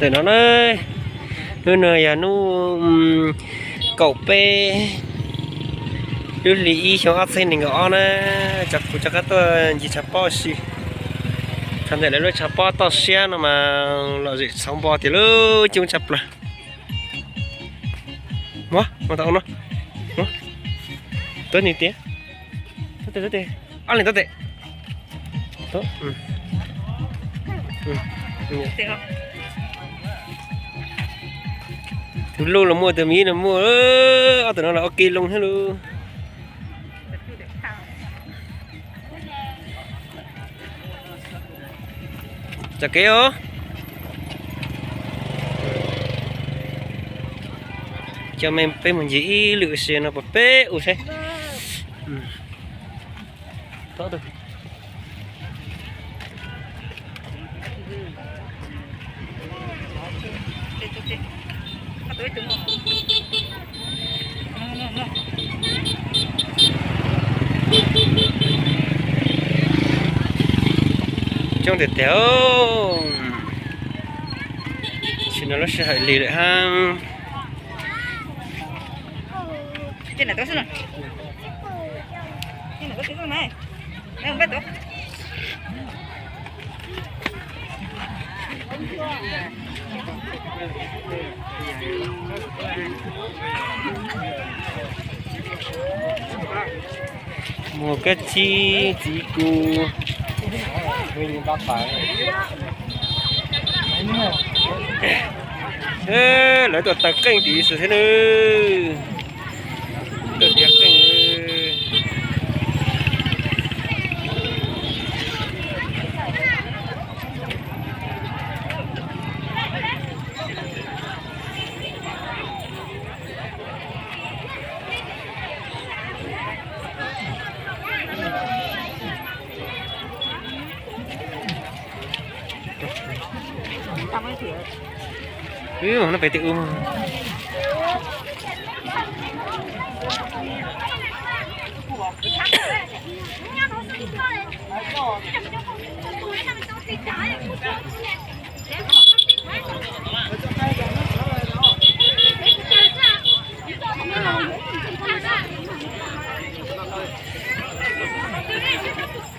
Ntawm no na, hnub no yog hnub kaum peb lub hli ib xyoo ob txhiab nees nkaum ob na, tso kuv rov qab tuaj ncig tshav pob si. Thaum ntawm lawv lub tshav pob toj siab no mas lom zem txhov npo tiag lauj, coob tshaj plaws. Muab, muab tau no. Tuab ni tiag. Tuab tes, tuab tes. Ob leeg tuab tes. Tus luj los muaj, tus miv los muaj, ob tug no los ua ke loo thiab lauj. Tso kev os. Cov me peb mus ncig ib lwm si no puas peb u saib. Coob tiag tiag. Tam sim no lub sij hawm lig lawm hab. Muag kab tsib txiv kuv. Lawv tuaj taws qeej tim xwb thiab na. Tuaj tiav qeej. Wb no pem tim ub.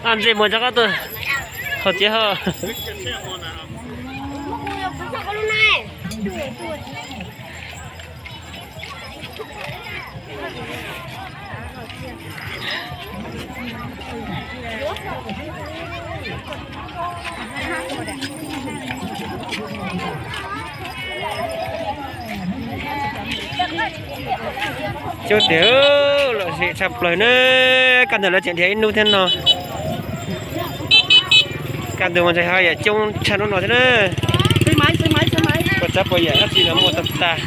Ab, ntsej muag rov qab tuaj hauv tsev hauj. Coob tiag, lom zem tshaj plaws na. Kaj ntug lawv tseem dhia ib hnub thiab no. Kaj ntug mas ntshe ho yam coob tshaj hnub no thiab na. Puas tsav puas yam dab tsi los muaj tag tag.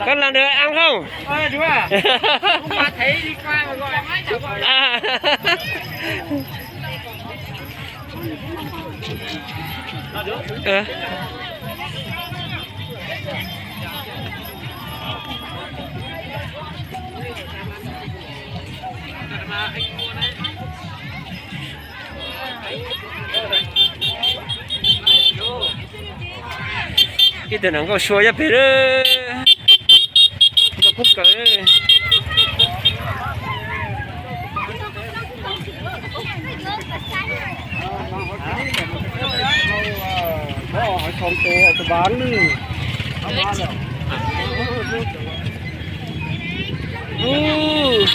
Koj làm được ăn không? Ib tug nam nkauj sua nyob pem lawm. Nkauj kub kawg.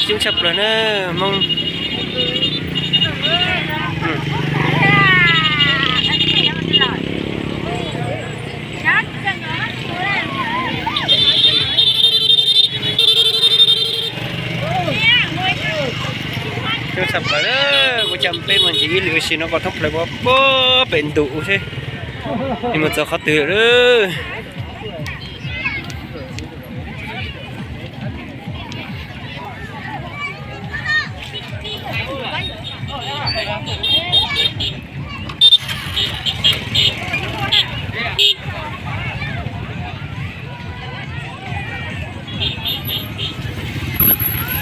Coob tshaj plaws na Hmoob. Coob tshaj plaws na, kuv coj peb mus ncig ib lwm sim no kom thoob plaws puag pem ntuj seb nws mus txog qhov twg lawm.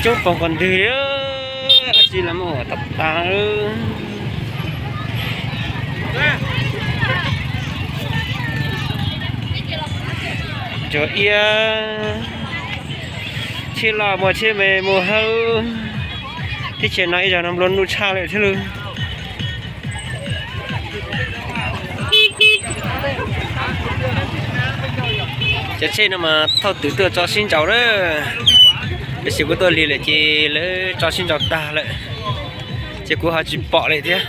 Coob poob qhov ntwg li, dab tsi los muaj tag tag. Cov iab, tsheb loj muaj tsheb me muaj hawb, teb chaws no ib zaug no nplua nuj tshaj lawm thiab lauj. Cov tsheb no mas thauj twm tuaj tso sib nraus na. Tab sis kuv tuaj lig lawm ces lawv tso sib nraus tag lawm, ces kuv ho tsis pom lawm thiab.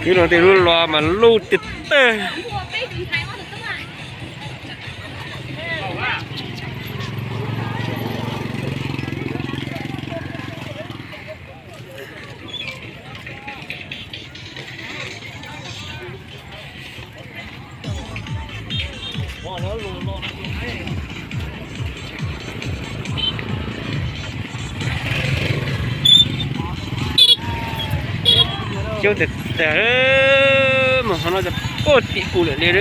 Ib lub tej lub los mas luj tiag tiag. Coob tag tag, mus qhov no txog puag tim u lawm li.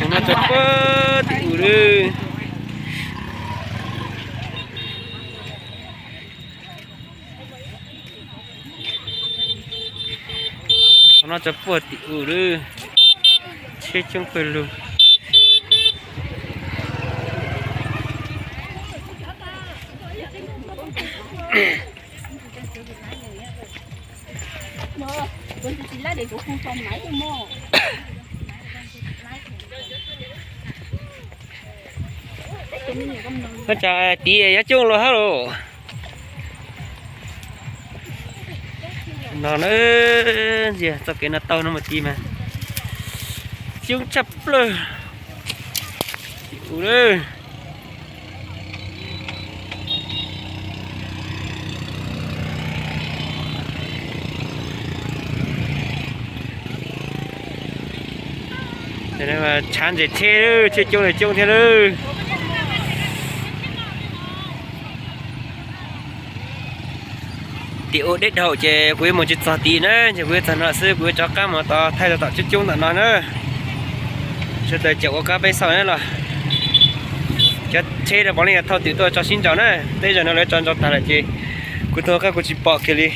Qhov no txog puag tim u lawm. Qhov no txog puag tim u lawm. Tsheb coob pawg lug. Ua cas tiv yuav coob los hab los? No na, ntsia txoj kev no tau no mus tiv mas coob tshaj plaws. Tshav ntses tsheb, tsheb coob li coob thiab lawm. Tim u deb dhau ces kuv yuav mus tsis txog tid na, ces kuv yuav txog no xwb, kuv yuav rov qab mus tod thaij rau tom coob coob ntawm no na. Sawv daws caum ua kab peb xauj na los. Cov tsheb no puav leej yog thauj twm tuaj tso sib nraus na, tej zaum no lawv tso nraus tag lawm ces kuv tuaj qab kuv tsis pom kiag li.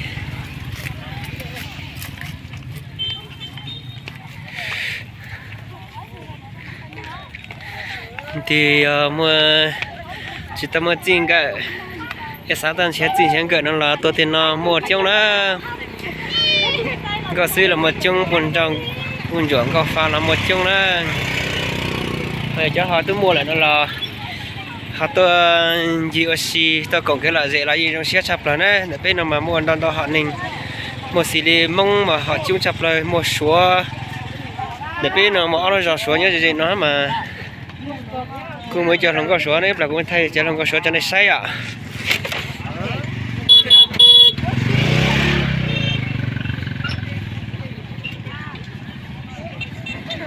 Tig yog muaj, tsis tau muaj txij nkawm, yog xav tau nrhiav txij nrhiav nkawm no los tuaj tej no muaj coob na. Nkauj xwb los muaj coob, puj nrauj puj ntsuam nkauj fa los muaj coob na. Ho yog cov ho twb muaj lawm no los ho tuaj ncig ua si tuaj koom kev lom zem los yeej zoo siab tshaj plaws na. Ntawm peb no mas muaj ntau ntau hom neeg, muaj xws li Hmoob mas hom coob tshaj plaws, muaj Suav. Ntawm peb no muaj ob lub zos Suav nyob ze ze no mas kuj muaj ib co hluas nkauj Suav ne, ib pliag kuv thaij cov hluas nkauj Suav rau nej saib os.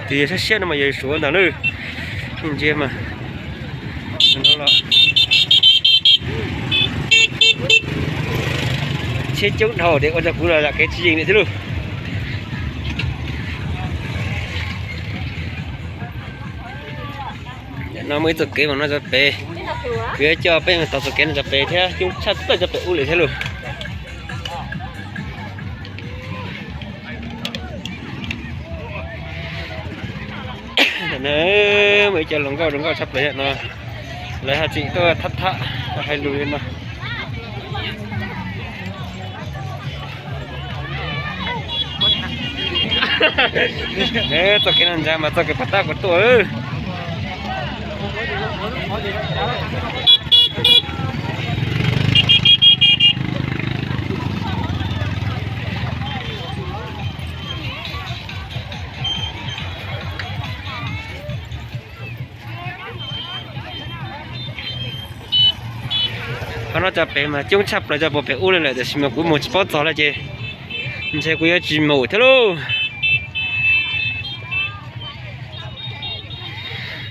Tus yog siab siab no mas yog Suav ntag na. Ntsia mas, tsheb coob dhau tias ua rau kuv los zam kev tsis yeej li thiab lauj. No muaj ib txoj kev mas no rau pem, kuv yuav coj peb mus tom txoj kev no rau pem thiab, coob tshaj plaws rau pem ub lawm thiab lauj. Muaj ib co hluas nkauj zoo nkauj tshaj plaws no, lawv haj tseem tuaj thab thab hais lus li no. Txoj kev no ntsa mas txoj kev pov tab kuv tuaj. Qhov no cov pem mas coob tshaj plaws cov pem ub li lawm, tiam sis mas kuv mus tsis paub txog lawm ces ntshe kuv yuav tsis mus thiab lauj.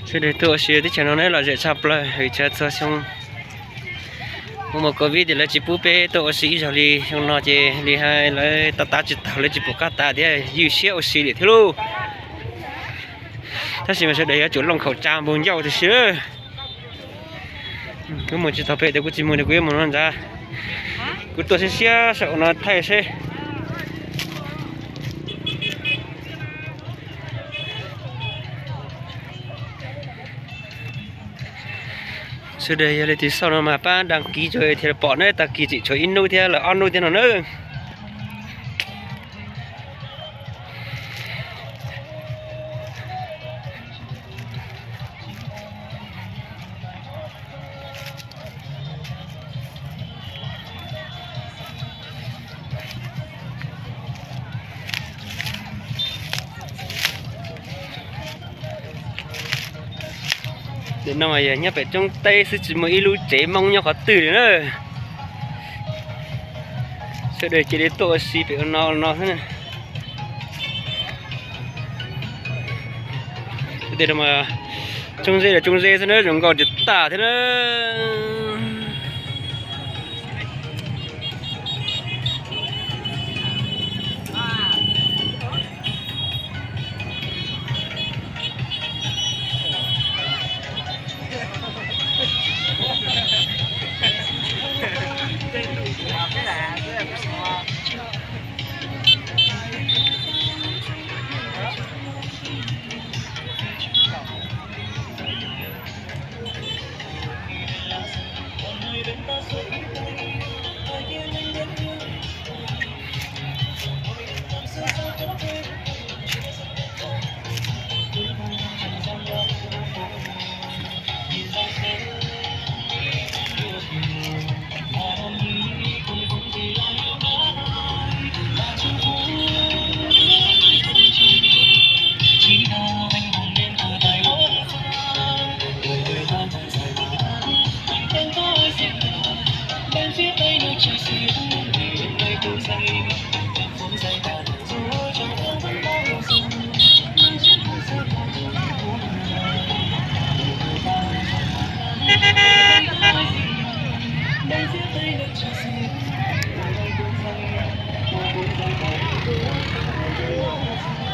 Sawv daws tuaj ua si teb chaws no neb lom zem tshaj plaws vim tsam txog xyoo mus mus covid ces lawv tsis pub peb tuaj ua si ib zaug li. Xyoo no ces li hais lawv tab tab tsis taug, lawv tsis pom qab tas thiab ywj siab ua si li thiab lauj. Tab sis mas sawv daws yuav tsum looj khaum tsa npog ncauj tiam sis. Kuv mus tsis tau pem, tias kuv tsis mus, tias kuv yuav mus no ntag. Kuv tuaj siab siab saum no thaij seb. Sawv daws yog leej twg xauj no mas pab đăng ký thiaj pom na, tag kis tseem tshuav ib hnub thiab lawm ob hnub thiab no na. Nim no mas yog nyob pem roob teb xwb, tsis muaj ib lub tsev Hmoob nyob qhov twg li na. Sawv daws cia li tuaj ua si pem ua no ua no xwb na. Tej no mas tsooj zeb los tsooj zeb xwb na, zoo nkauj tiag tas thiab na.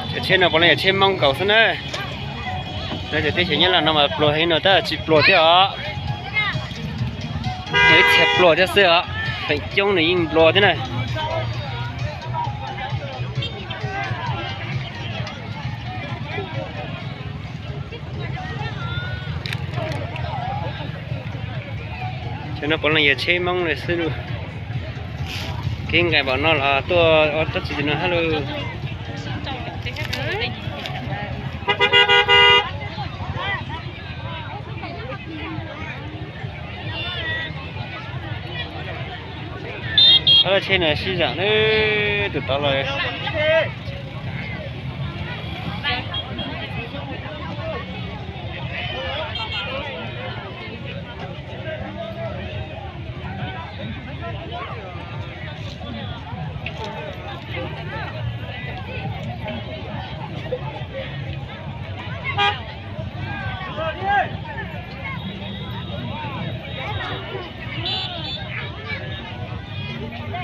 Cov tsheb no puav leej yog tsheb Hmoob nkaus xwb na. Lawv tias teb chaws Nyab Laj no mas pluag heev no tab tsis pluag thiab os. Muaj ib txhia pluag thiab xwb os, feem coob nws yeej pluag thiab na. Cov no puav leej yog tsheb Hmoob li xwb lauj. Kev nqaim npaum no los tuaj ua dab tsi tim no hab lauj. Ob lub tsheb no sib zam na, tus tod los.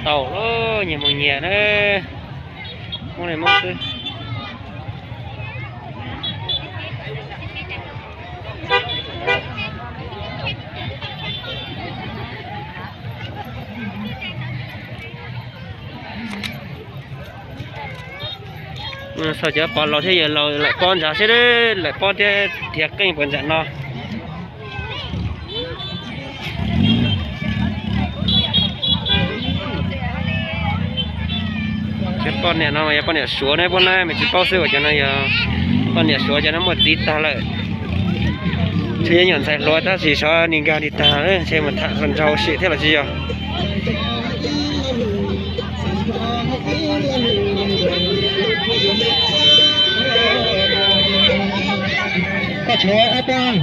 Tau lawm, nyias mus nyias na. Hmoob li Hmoob xwb. Xaus cov pog laus thiab yawg laus lawm pob ntsav seb lawm pob thiab dhia qeej puas ntsam no. Cov poj niam no mas yog poj niam Suav ne, puab na, mej tsis paub xwb, uas cov no yog poj niam Suav, cov no muaj txiv tag lawm. Ntshe yuav nyuam ntxhais hluas tab sis xyov nws nkag li tag, ntshe mus tham hluas nraug sim thiab los tsis yog. Koj tshuav ob pab.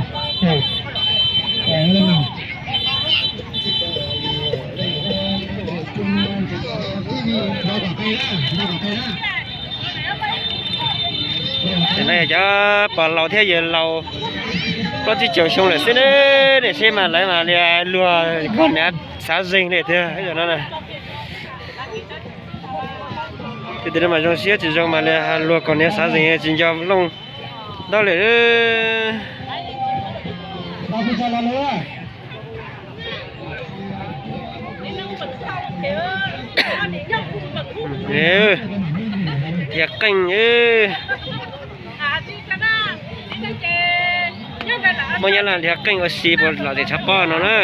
Cov pog laus thiab yawg laus plaub tsib caug xyoo lawm xwb ne, niam seb mas lawv mas li luag kog niam xav zeeg li tiag no na. Tej no mas zoo siab tsis zoo mas li luag kog niam xav zeeg tsis nco looj ntau lawm. Dhia qeej, muaj nyob laj dhia qeej ua si puas lom zem tshav pob no na.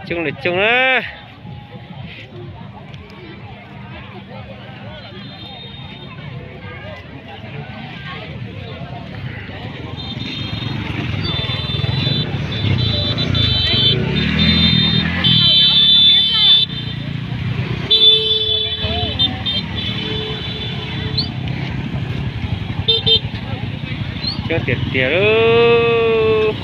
Coob lawm coob na. Coob tiag tiag lauj.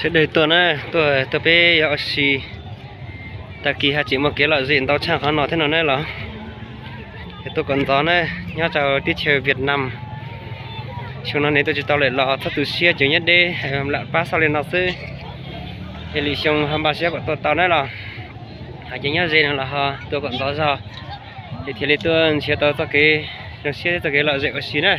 Sawv daws tuaj na, tuaj, tuaj peb yog ua si. Tag kis haj tseem muaj kev lom zem ntau tshaj qhov no thiab no na los. Tuaj kom ntxov na, nyob rau teb chaws Vietnam. Xyoo no nws tuaj tsis tau lawm los txhob tu siab, tseem nyob deb, lam pab xauj li no xwb. Es lwm xyoo ho npaj siab kom tuaj tau na los. Hais ces nyob ze no los ho tuaj kom ntxov zog, es thiaj li tuaj nrhiav tau txoj kev zoo siab thiab txoj kev lom zem ua si na.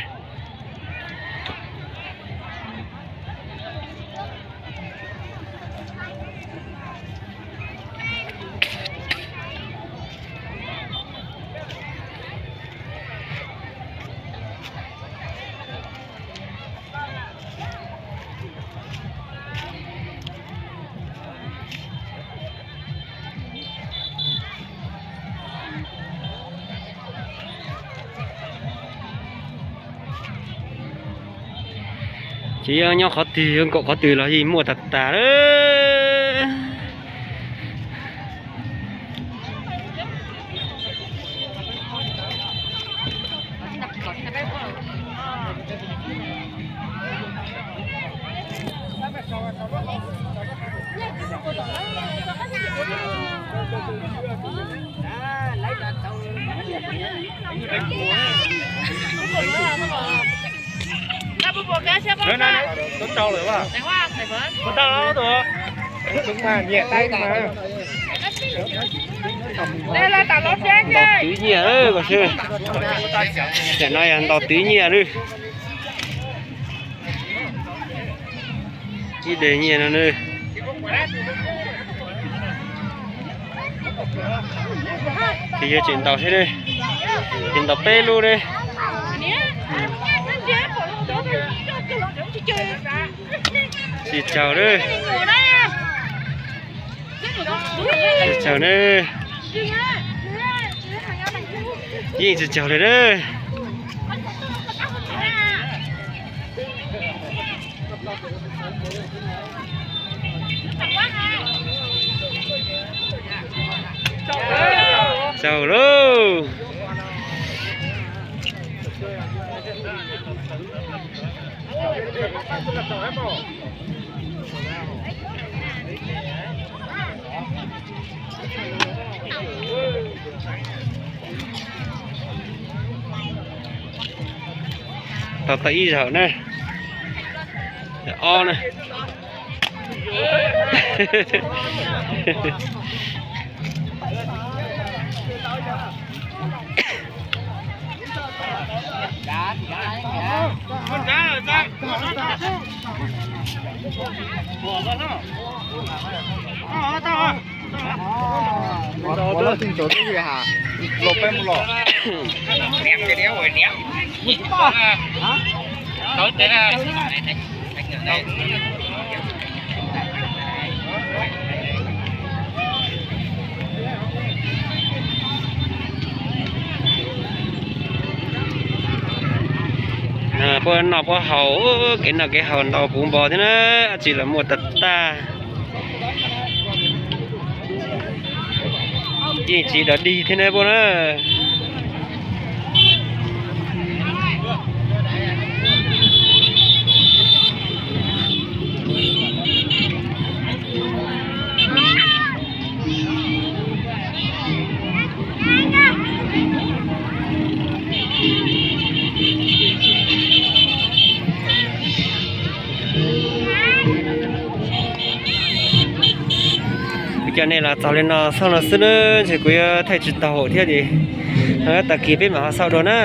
Ces yog nyob qhov twg, nkaum qhov twg los yeej muaj tag tag lawm. Ntaus twv nyiaj lawm, tam no yog ntaus twv nyiaj lawm. Ib daim nyiaj no na. Ces yog tseem ntaus thiab ne, ces ntaus peb lub ne. Tsis tsaug lawm. Tsis tsaug ne. Yeej tsis tsaug li na. Tsaug lauj. Tau tau ib zaug na. Ob na. Puab noj puab haus, kev noj kev haus ntau puv npo thiab na, dab tsi los muaj tag tag. Yeej tsis dog dig thiab na puab na. Kuv coj nej los txog li no xauj no xwb na, ntshe kuv yuav thaij tsis tau thiab ces tag kis peb mam ho xauj dua na.